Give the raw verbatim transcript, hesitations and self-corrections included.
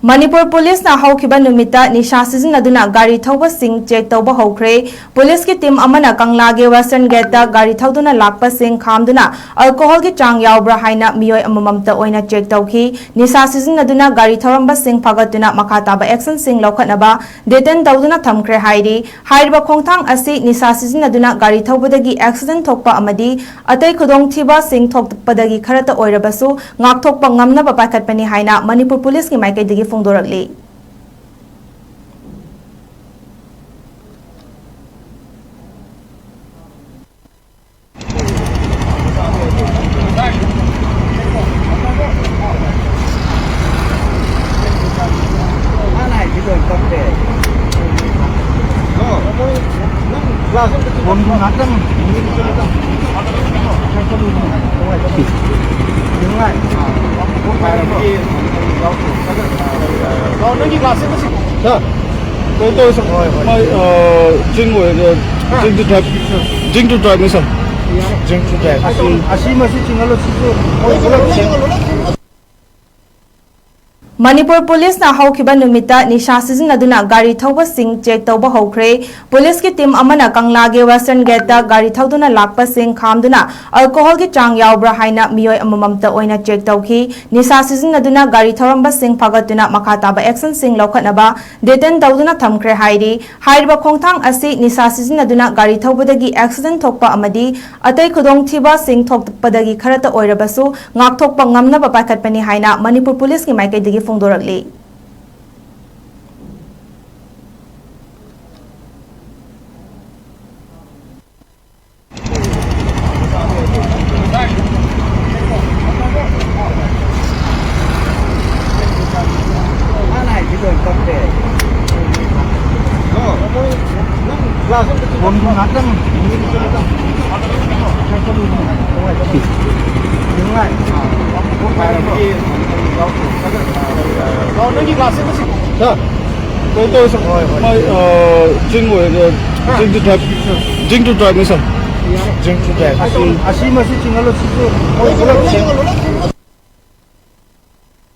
ꯃꯅꯤꯄꯨꯔ ꯄꯨꯂꯤꯁꯅ ꯍꯧꯈꯤꯕ ꯅꯨꯃꯤꯠꯇ ꯅꯤꯁꯥ ꯁꯤꯖꯤꯟꯅꯗꯨꯅ ꯒꯥꯔꯤ ꯊꯧꯕꯁꯤꯡ ꯆꯦꯛ ꯇꯧꯕ ꯍꯧꯈ꯭ꯔꯦ꯫ ꯄꯨꯂꯤꯁꯀꯤ ꯇꯤꯝ ꯑꯃꯅ ꯀꯪꯂꯥꯒꯤ ꯋꯦꯁꯇꯔꯟ ꯒꯦꯠꯇ ꯒꯥꯔꯤ ꯊꯧꯗꯨꯅ ꯂꯥꯛꯄꯁꯤꯡ ꯈꯥꯝꯗꯨꯅ ꯑꯜꯀꯣꯍꯣꯜꯒꯤ ꯆꯥꯡ ꯌꯥꯎꯕ꯭ꯔꯥ ꯍꯥꯏꯅ ꯃꯤꯑꯣꯏ ꯑꯃꯃꯝꯇ ꯑꯣꯏꯅ ꯆꯦꯛ ꯇꯧꯈꯤ꯫ ꯅꯤꯁꯥ ꯁꯤꯖꯤꯟꯅꯗꯨꯅ ꯒꯥꯔꯤ ꯊꯧꯔꯝꯕꯁꯤꯡ ꯐꯥꯒꯠꯇꯨꯅ ꯃꯈꯥ ꯇꯥꯕ ꯑꯦꯛꯁꯟꯁꯤꯡ ꯂꯧꯈꯠꯅꯕ ꯗꯤꯇꯦꯟ ꯇꯧꯗꯨꯅ ꯊꯝꯈ꯭ꯔꯦ ꯍꯥꯏꯔꯤ꯫ ꯍꯥꯏꯔꯤꯕ ꯈꯣꯡꯊꯥꯡ ꯑꯁꯤ ꯅꯤꯁꯥ ꯁꯤꯖꯤꯟꯅꯗꯨꯅ ꯒꯥꯔꯤ ꯊꯧꯕꯗꯒꯤ ꯑꯦꯛꯁꯤꯗꯦꯟ ꯊꯣꯛꯄ ꯑꯃꯗꯤ ꯑꯇꯩ ꯈꯨꯗꯣꯡꯊꯤꯕꯁꯤꯡ ꯊꯣꯛꯄꯗꯒꯤ ꯈꯔꯇ ꯑꯣꯏꯔꯕꯁꯨ ꯉꯥꯛꯊꯣꯛꯄ ꯉꯝꯅꯕ ꯄꯥꯏꯈꯠꯄꯅꯤ ꯍꯥꯏꯅ ꯃꯅꯤꯄꯨꯔ ꯄꯨꯂꯤꯁꯀꯤ ꯃꯥꯏꯀꯩꯗꯒꯤ ꯐꯣꯡꯗꯣꯔꯛꯂꯤ꯫ ꯅꯪꯒꯤ ꯒ꯭ꯂꯥꯁꯁꯦ ꯑꯃ ꯁꯤꯜꯂꯣ꯫ ꯁꯥꯔ, ꯀꯩꯅꯣ ꯇꯧꯋꯦ, ꯁꯥꯔ꯫ ꯍꯣꯏ, ꯍꯣꯏ꯫ ꯃꯥꯏ, ꯑ, drink ꯑꯣꯏꯔꯦ꯫ ꯍꯥ? Drink to drive꯫ Drink to drive ꯅꯦ, ꯁꯥꯔ꯫ Drink to drive꯫ ꯑꯁꯤ, ꯑꯁꯤ ꯃꯁꯤ ꯆꯤꯡꯍꯜꯂꯣ, ꯁꯤꯁꯨ ꯃꯣꯏ ꯄꯨꯂꯞ ꯁꯦꯝ-, ꯃꯅꯤꯄꯨꯔ ꯄꯨꯂꯤꯁꯅ ꯍꯧꯈꯤꯕ ꯅꯨꯃꯤꯠꯇ ꯅꯤꯁꯥ ꯁꯤꯖꯤꯟꯅꯗꯨꯅ ꯒꯥꯔꯤ ꯊꯧꯕꯁꯤꯡ ꯆꯦꯛ ꯇꯧꯕ ꯍꯧꯈ꯭ꯔꯦ꯫ ꯄꯨꯂꯤꯁꯀꯤ ꯇꯤꯝ ꯑꯃꯅ ꯀꯪꯂꯥꯒꯤ ꯋꯦꯁꯇꯔꯟ ꯒꯦꯠꯇ ꯒꯥꯔꯤ ꯊꯧꯗꯨꯅ ꯂꯥꯛꯄꯁꯤꯡ ꯈꯥꯝꯗꯨꯅ ꯑꯜꯀꯣꯍꯣꯜꯒꯤ ꯆꯥꯡ ꯌꯥꯎꯕ꯭ꯔꯥ ꯍꯥꯏꯅ ꯃꯤꯑꯣꯏ ꯑꯃꯃꯝꯇ ꯑꯣꯏꯅ ꯆꯦꯛ ꯇꯧꯈꯤ꯫ ꯅꯤꯁꯥ ꯁꯤꯖꯤꯟꯅꯗꯨꯅ ꯒꯥꯔꯤ ꯊꯧꯔꯝꯕꯁꯤꯡ ꯐꯥꯒꯠꯇꯨꯅ ꯃꯈꯥ ꯇꯥꯕ ꯑꯦꯛꯁꯟꯁꯤꯡ ꯂꯧꯈꯠꯅꯕ ꯗꯤꯇꯦꯟ ꯇꯧꯗꯨꯅ ꯊꯝꯈ꯭ꯔꯦ ꯍꯥꯏꯔꯤ꯫ ꯍꯥꯏꯔꯤꯕ ꯈꯣꯡꯊꯥꯡ ꯑꯁꯤ ꯅꯤꯁꯥ ꯁꯤꯖꯤꯟꯅꯗꯨꯅ ꯒꯥꯔꯤ ꯊꯧꯕꯗꯒꯤ ꯑꯦꯛꯁꯤꯗꯦꯟ ꯊꯣꯛꯄ ꯑꯃꯗꯤ ꯑꯇꯩ ꯈꯨꯗꯣꯡꯊꯤꯕꯁꯤꯡ ꯊꯣꯛꯄꯗꯒꯤ ꯈꯔꯇ ꯑꯣꯏꯔꯕꯁꯨ ꯉꯥꯛꯊꯣꯛꯄ ꯉꯝꯅꯕ ꯄꯥꯏꯈꯠꯄꯅꯤ ꯍꯥꯏꯅ ꯃꯅꯤꯄꯨꯔ ꯄꯨꯂꯤꯁꯀꯤ ꯃꯥꯏꯀꯩꯗꯒꯤ ꯐꯣꯡꯗꯣꯔꯛꯂꯤ꯫ ꯅꯪꯒꯤ ꯒ꯭ꯂꯥꯁꯁꯦ ꯑꯃ ꯁꯤꯜꯂꯣ꯫ ꯁꯥꯔ, ꯀꯩꯅꯣ ꯇꯧꯋꯦ, ꯁꯥꯔ꯫ ꯍꯣꯏ, ꯍꯣꯏ꯫ ꯃꯥꯏ, ꯑ, drink ꯑꯣꯏꯔꯦ꯫ ꯍꯥ? Drink to drive꯫ Drink to drive ꯅꯦ, ꯁꯥꯔ꯫ Drink to drive꯫ ꯑꯁꯤ, ꯑꯁꯤ ꯃꯁꯤ ꯆꯤꯡꯍꯜꯂꯣ, ꯁꯤꯁꯨ ꯃꯣꯏ ꯄꯨꯂꯞ ꯁꯦꯝ-,